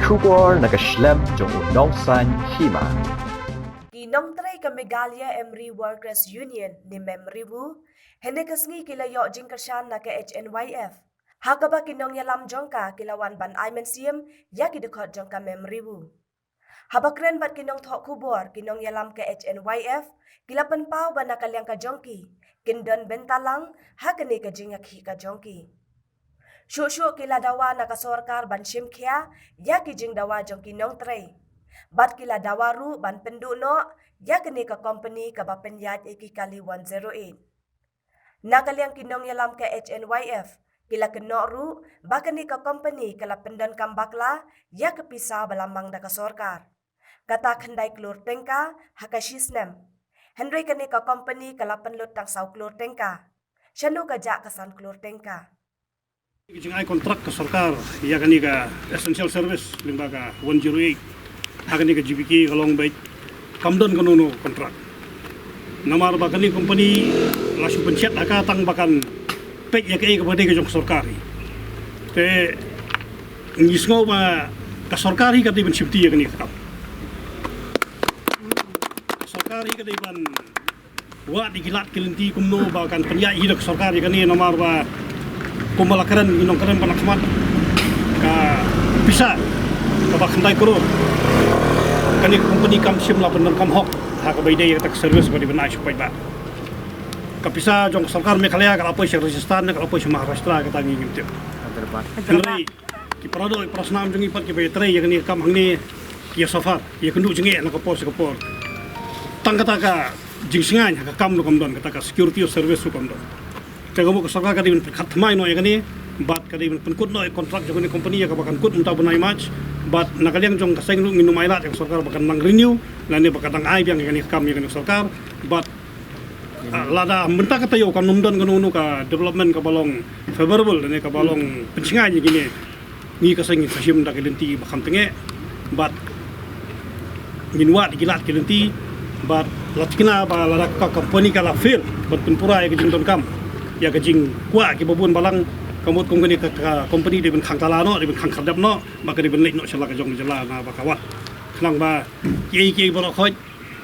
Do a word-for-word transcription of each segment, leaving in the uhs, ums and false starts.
Khubor na ka shlem jong u nongsan hima. Ki nongtrei ka Meghalaya Emery Workers Union ne MEMREWU, hynne ka sngi ki la ïoh jingkyrshan na ka H N Y F, ha kaba ki nongïalam jong ka ki la wan ban ai mynsiem ïa ki dkhot jong ka MEMREWU. Haba kren bad ki nongthoh khubor, ki nongïalam ka H N Y F ki la pynpaw ba na ka liang ka jong ki, kin don bynta lang ha kane ka jingïakhih ka jong ki. Shuh shuh ki la dawa na ka sorkar ban shim khia ïa ki jingdawa jong ki nongtrei, bad ki la dawa ruh ban pynduh noh ïa kane ka kompani kaba pynïaid ïa ki kali one zero eight. Na ka liang ki nongïalam ka H N Y F ki la kynnoh ruh ba kane ka kompani ka la pyndonkam bakla ïa ka pisa ba la mang da ka sorkar, kata khyndai klur tyngka ha ka shi snem. Hynrei kane ka kompani ka la pynlut tang saw klur tyngka. Shano ka jah ka san klur tyngka? Ka jingai kontrak ka sorkar ïa kane ka essential service lyngba ka one zero eight ha kane ka G V K ka long beit kam don kano kano kontrak. Namar ba kane kompani la shu pynshad ha ka tang ba kan peit ïa kaei kaba dei ka jong ka sorkar hi. Te ngi sngew ba ka sorkar hi ka dei ban shimti ïa kane ka kam. Ka sorkar hi ka dei ban wad ïa ki lad ki lynti kumno ba kan pynïaid hi da ka sorkar ïa kane, namar ba kumba la kren ngi nongkren ba na khmat, ka pisa kaba khyndai klur kane ka kompani kam shym la pyndonkam hok ha kaba ïadei ïa kata ka service ba dei ban ai sha u paidbah. Ka pisa jong ka sorkar Meghalaya ka la poi sha Rajasthan, ka la poi sha Maharashtra, kata ngi ngim tip. Hynrei ki para doh para snam jong ngi pat kiba ïatrei ïa kane ka kam hangne ki ïa suffer, ïa kynduh jingeh na ka por sha ka por. Tang kata ka jingshngaiñ ha ka kam ruh kam don, kata ka security of service ruh kam don. Te ka mut ka sorkar ka dei ban pyrkhat thymmai noh ïa kane bad ka dei ban pynkut noh ïa kontrak jong kane ka kompani ïa kaba kan kut mynta u bnai March, bad na ka liang jong ka seng ruh ngin ym ailad ïa ka sorkar ba kan nang renew lane ba kan nang ai biang ïa kane ka kam ïa kane ka sorkar. Bad Ah, lada mynta ka taïew kan ym don kano kano ka development kaba long favorable lane kaba long pynshngaiñ ïa kine, ngi ka seng ngin sa shim da ki lynti ba kham tyngeh bad ngin wad ki lad ki lynti bad la thikna ba lada ka company ka la fail ban pynpura ïa ka jingdonkam ïa ka jingkwah kiba bun balang, ka mut kum kane ka, ka company dei ban khang tala noh, dei ban khang khyrdep noh, ba ka dei ban leit noh sha la ka jong ka jylla na ba ka wan. Khnang ba kiei kiei baroh khoit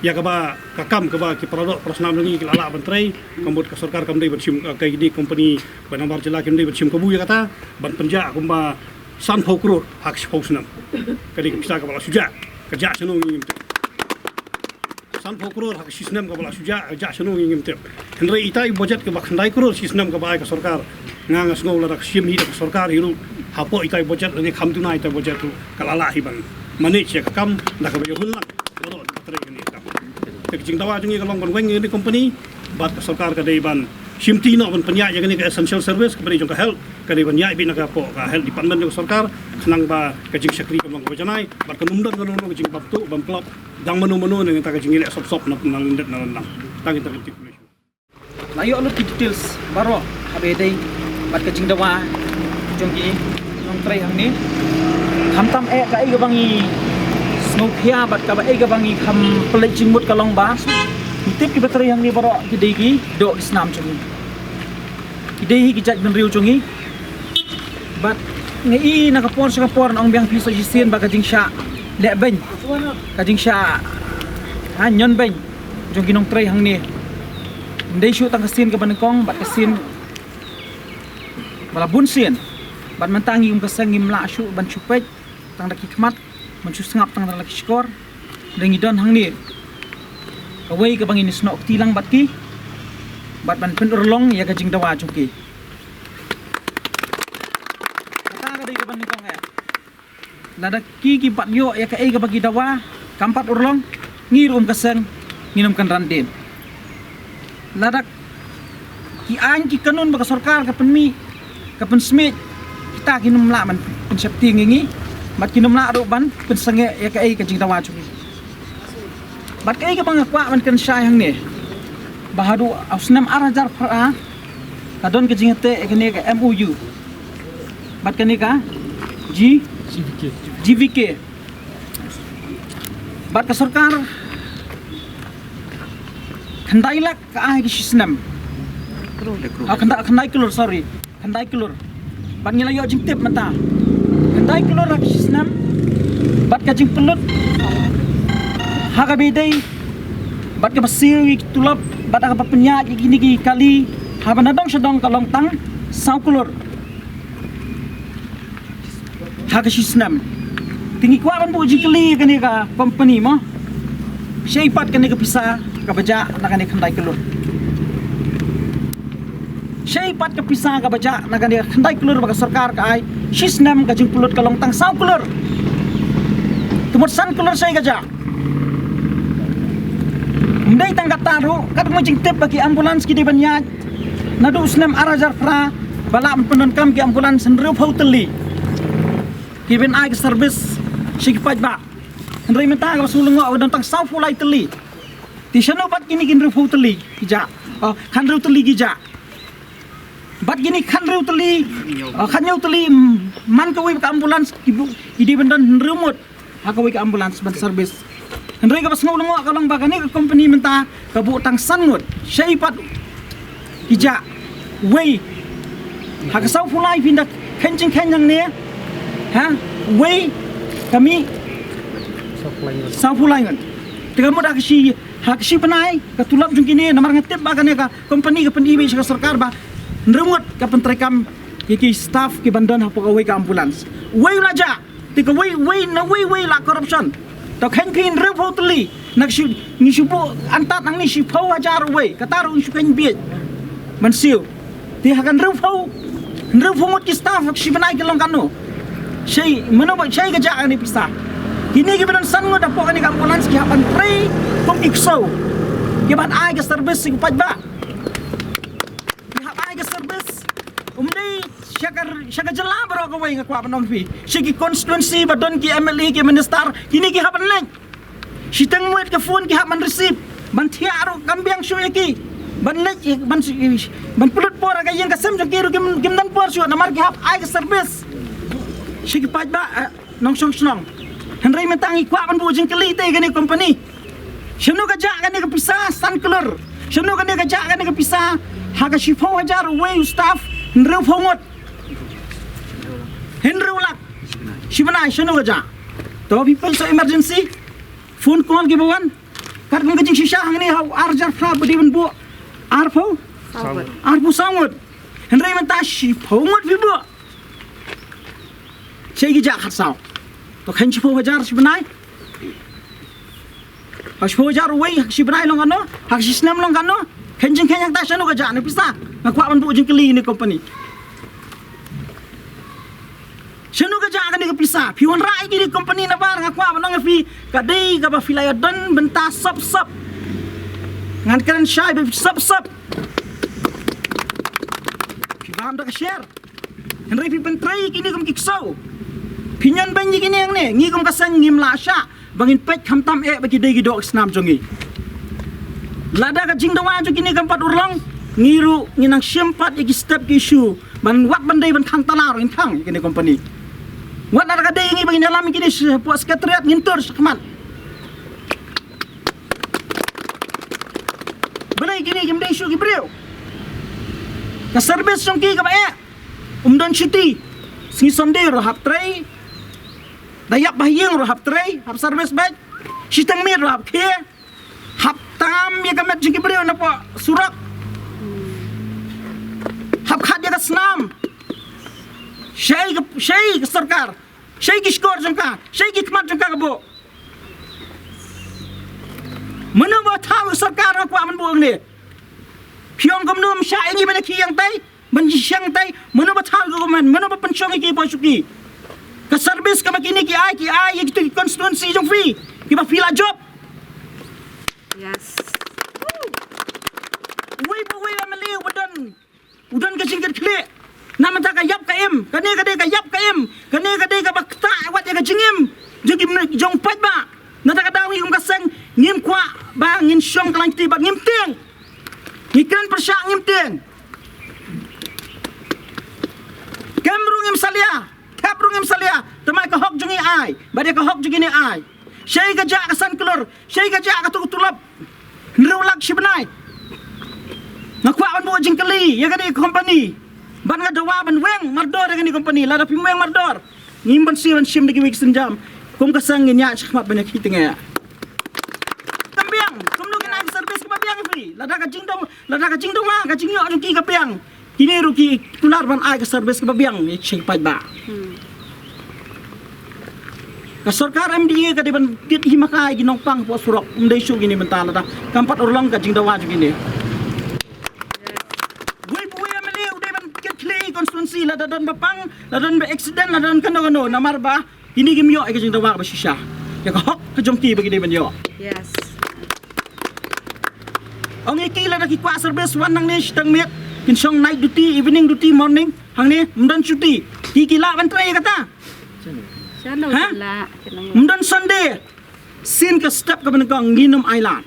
ïa kaba ka kam kaba ki para doh para snam jong ngi ki la lah ban trei, ka mut ka sorkar kam dei ban shim, eh, ka dei company ba namar jylla kim dei ban shim kabu ïa kata, ban pynjah kumba sanphew klur ha ka shiphew snem. Ka dei ka pisa kaba la shu jah, ka jah shano ngi ngim tip. Sanphew klur ha ka shi snem kaba la shu jah, ka jah shano ngi ngim tip. Hynrei ita i budget kaba khyndai klur shi snem kaba ai ka sorkar, nga nga sngew lada ka shim hi da ka sorkar hi ruh hapoh ita i budget lane kham duna ita i budget ruh ka la lah hi ban manage ïa ka kam da kaba ïahun lang. Baroh ka trei kane ka kam. Te ka jingdawa jong ngi ka long ban weng ïa kane ka company bad ka sorkar ka dei ban shimti noh ban pynïaid ïa kane ka essential service kaba dei jong ka health, ka dei ban ïaid beit na ka hapoh ka health department jong ka sorkar khnang ba ka jingshakri kam long kaba janai bad kan ym don kano kano ka jingbam tuh bam klop dang mano mano na ka bynta ka jingïaleh sop sop na lyndet na lyndang. Tang ita ka articulation. La ïoh lut ki details baroh haba ïadei bad ka jingdawa jong ki nongtrei hangne. Khamtam eh kaei kaba ngi sngewkhia bad kaei kaba ngi kham pynleit jingmut ka long ba ngi tip kiba trei hangne baroh ki dei ki doh ki snam jong ngi. Ki dei hi ki jait bynriew jong ngi. Bad nga i na ka por sha ka por, nga ong biang phi sa shisien ba ka jingshah leh beiñ, ka jingshah, ha, ñion beiñ jong ki nongtrei hangne. Ym dei shuh tang ka sien kaba nyngkong bad ka sien ba la bun sien. Bad mynta ngi kum ka seng ngim lah shuh ban shu peit tang da ki khmat, ban shu sngap tang da la ki shkor. Hynrei ngi don hangne kawei kaba ngin ïasnoh kti lang bad ki bad ban pynurlong ïa ka jingdawa jong ki. Kata ka dei kaba nyngkong eh. Lada ki kim pat ïoh ïa kaei kaba ki dawa, kam pat urlong, ngi ruh kum ka seng ngin ym kynran dien. Lada ki aiñ ki kanun ba ka sorkar ka pynmih, ka pynsmit, kita kin ym lah ban pynsheptieng ïa ngi bad kin ym lah ruh ban pynsangeh ïa kaei ka jingdawa jong ngi. Bad kaei kaba nga kwah ban kren shai hangne, ba haduh u snem ar hajar phra ka don ka jingïateh ïa kane ka M O U bad kane ka G, G V K. Bad ka sorkar khyndai lak ka ai ha ki shi snem. Ah, khyndai, khyndai klur, sorry. Khyndai klur. Bad ngi la ïoh jingtip mynta. Khyndai klur ha ki shi snem. ka jingpynlut ha kaba ïadei bad kaba siew ïa ki tulop bad ha kaba pynïaid ïa kine ki kali haba na dong sha dong ka long tang saw klur ha ka shi snem. Te ngi kwah ban buh jingkylli ïa kane ka company mo, shaei pat kane ka pisa kaba jah na kane khyndai klur? Shaei pat ka pisa kaba jah na kane khyndai klur ba ka sorkar ka ai? Shi snem ka jingpynlut ka long tang saw klur. Te mut san klur shaei ka jah? Ym dei tang katta ruh, katkum ka jingtip ba ki ambulance ki dei ban ïaid naduh u snem ar hajar phra ba la pyndonkam ki ambulance hynriewphew tylli ki ban ai ka service sha ki paidbah. Hynrei mynta kaba shu lyngngoh ka don tang sawphew lai tylli. Te shano pat kine ki hynriewphew tylli ki jah? Oh, khathynriew tylli ki jah. Bad kine khathynriew tylli, oh, khathynñiew tylli, mm, man kawei ka ambulance ki buh, ki dei ban don hynriew ngut ha kawei ka ambulance ban service. Hynrei kaba sngewlyngngoh ka long ba kane ka company mynta ka buh tang san ngut. Shaei pat ki jah? Wei ha ka sawphew lai phin da kheiñ jingkheiñ hangne, ha? Wei ka mih sawphew lai ngut. Te ka mut ha ka shi, ha ka shi bnai ka tulop jong kine, namar nga tip ba kane ka company ka pyni beit sha ka sorkar ba hynriew ngut ka pyntreikam ïa ki staff ki ban don hapoh kawei ka ambulance. Wei u la jah? Te kawei, wei na wei, wei la corruption. To kheiñ phi hynriewphew tylli, na ka shi, ngi shu buh antad nangne shiphew hajar uwei, kata ruh ngi shu kheiñ bieit ban siew. Te ha ka hynriewphew, hynriewphew ngut ki staff ha ka shi bnai ki long katno? Shaei, mano ba, shaei ka jah kane pisa? Kine kiba don san ngut hapoh kane ka ambulance ki hap ban trei kum ki ksew, ki ban ai ka service sha ki paidbah. Ki hap ai ka service, ym dei sha ka, sha ka jylla baroh kawei, nga kwah ban ong phi, sha ki constituency ba don ki M L A, ki minister, kine ki hap ban leit. Shiteng muid ka phone ki hap ban receive, ban thiah ruh kam biang shuh ïa ki. Ban leit, ban, ban pynlut por ha ka ïing ka sem jong ki ruh kim, kim don por shuh, namar ki hap ai ka service sha ki paidbah, eh, nongshong shnong. Hynrei mynta ngi kwah ban buh jingkylli te ïa kane ka company. Shano ka jah kane ka pisa san klur? Shano kane ka jah kane ka pisa ha ka shiphew hajar uwei u staff, hynriewphew ngut? Hynriew lak shi bnai, shano ka jah? To phi peit sha emergency phone call kiba wan. Katkum ka jingshisha hangne ha u ar hajar phra ba dei ban buh arphew, arphew saw ngut. Hynrei mynta shiphew ngut phi buh. Shaei ki jah khatsaw? To kheiñ shiphew hajar shi bnai. Ha shiphew hajar uwei, ha ka shi bnai long katno? Ha ka shi snem long katno? Kheiñ jingkheiñ hangta, shano ka jah kane pisa? Nga kwah ban buh jingkylli ïa kane company. Shano ka jah kane ka pisa? Phi wanrah ïa kine ki company namar nga kwah ban ong ïa phi, ka dei kaba phi la ïadon bynta sop sop. Ngan kren shai ba sop sop. Phi bam da ka sher. Hynrei phi pyntrei ïa kine kum ki ksew. Phi ñion beiñ ïa kine hangne, ngi kum ka seng ngim lah shah ba ngin peit khamtam eh ba ki dei ki doh ki snam jong ngi. Lada ka jingdawa jong kine kam pat urlong, ngi ruh ngin nang shim pat ïa ki step ki issue. Ban wat ban dei ban khang tala ruh ngin khang ïa kine company. Wat lada ka dei ïa ngi ba ngin ïalam ïa kine shapoh secretariat ngin tur shakhmat. Balei kine kim dei shuh ki briew? Ka service jong ki kaba eh. Ym don shuti. Sngi Sunday ruh hap trei. Da ïap ba ha ïing ruh hap trei, hap service bad shiteng miet ruh hap khie. Hap tam ïa ka met jong ki briew napoh surok. Hap khat ïa ka snam. Shaei ka, shaei ka sorkar? Shaei ki shkor jong ka? Shaei ki khmat jong ka ka buh? Mano ba thaw ïa ka sorkar, nga kwah ban buh hangne. Phi ong kumno, ym shah ïa ngi ban ïa khie ïa ngi tei, ban ïa shang tei? Mano ba thaw ïa ka government? Mano ba pynshong ïa ki ba shuki? Ka service kaba kine ki ai, ki ai ïa kito ki constituency jong phi kiba phi la jop. Yes. Uwei pa uwei u M L A uba don, u don ka jingkitkhlieh. Namar ka ïap ka im, kane ka dei ka ïap ka im, kane ka dei kaba ktah wat ïa ka jingim jong ki, jong paidbah. Na kata ka daw ngi kum ka seng ngim kwah ba ngin shong ka lain kti bad ngim tieng. Ngi kren pyrshah, ngim tieng. Kem ruh ngim salia, thep ruh ngim salia. Tangba ka hok jong ngi ai, bad ïa ka hok jong kine ai. Shaei ka jah ka san klur? Shaei ka jah kato ka tulop hynriew lak shi bnai? Nga kwah ban buh jingkylli ïa kane ka company. Bad nga dawa ban weng mardor ïa kane ka company. Lada phim weng mardor, ngim banse ban shim da kiwei ki sienjam. Kum ka seng ngin ïa shikmat ban ïa ki teng eh. Kam biang, kumno kin ai ka service kaba biang ïa phi. Lada ka jingdong, lada ka jingdong ma, ka jingïoh jong ki ka biang. Kine ruh ki kular ban ai ka service kaba biang ïa ki sheng paidbah. Ka sorkar M D A ka dei ban kit hi ma ka ai ki nongpang hapoh surok. Ym dei shuh kine mynta lada kam pat urlong ka jingdawa jong kine. Wei pa wei M L A u dei ban kit khlieh constituency lada don ba pang, lada don ba accident, lada don kano kano namar ba kine kim ïoh ïa ka jingdawa ba shisha. Ïa ka hok ka jong ki ba ki dei ban ïoh. Yes. Ong ïa ki lada ki kwah service wan nangne shiteng miet, kin shong night duty, evening duty, morning hangne, ym don shuti. Ki ki lah ban trei kata. Shano ha? Shano la, shano. Ym don Sunday. Sien ka step kaba nyngkong ngin ym ai lad.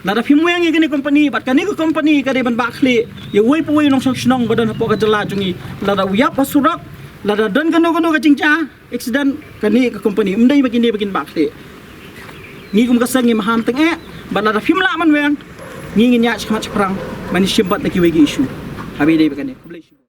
Lada phim weng ïa kane company bad kane ka company ka dei ban bah khlieh ïa uwei pa uwei u nongshong shnong ba don hapoh ka jylla jong ngi. Lada u ïap ha surok, lada don kano kano ka jingjia accident, kane ka company ym dei ba kine ba kin bah khlieh. Ngi kum ka seng ngi maham teng eh bad lada phim lah ban weng ngi ngin ïa shikmat shaphrang ban ïa shim bad na kiwei ki issue. Haba ïadei bad kane. Khublei shibun.